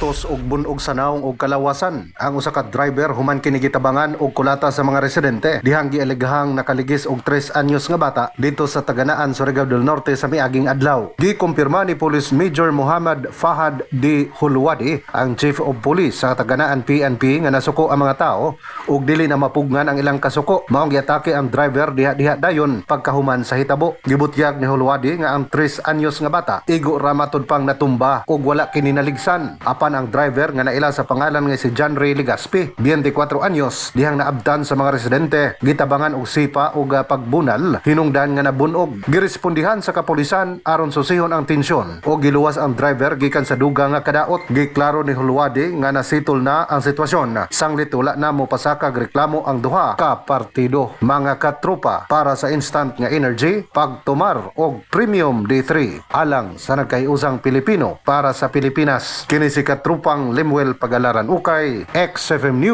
Gibatos og bunog sa nawong og kalawasan ang usa ka driver human kini gitabangan og kulata sa mga residente dihang gialegahang nakaligis og 3 anyos nga bata didto sa Taganaan, Surigao del Norte sa miaging adlaw. Gikumpirma ni Police Major Muhammad Fahad D. Hulwadi, ang Chief of Police sa Taganaan PNP, nga nasuko ang mga tao ug dili na mapugnan ang ilang kasuko. Maong giatake ang driver diha-diha dayon pagkahuman sa hitabo. Gibutyag ni Hulwadi nga ang 3 anyos nga bata igo ra matud pang natumba ug wala kini naligsan. Apan ang driver nga naila sa pangalan nga si John Ray Legaspi, 24 anyos, dihang naabtan sa mga residente, gitabangan og sipa ug pagbunal hinungdan nga nabunog. Girespondihan sa kapulisan aron susihon ang tensyon ug giluwas ang driver gikan sa dugang nga kadaot. Giklaro ni Hulwadi nga nasitol na ang sitwasyon sanglit wala na mopasakag reklamo ang duha ka partido. Mga katropa, para sa instant nga energy, pagtumar og Premium D3 alang sa nagkahiusang Pilipino para sa Pilipinas. Kini si katrupang Lemuel Pagalaran Ukay, XFM News.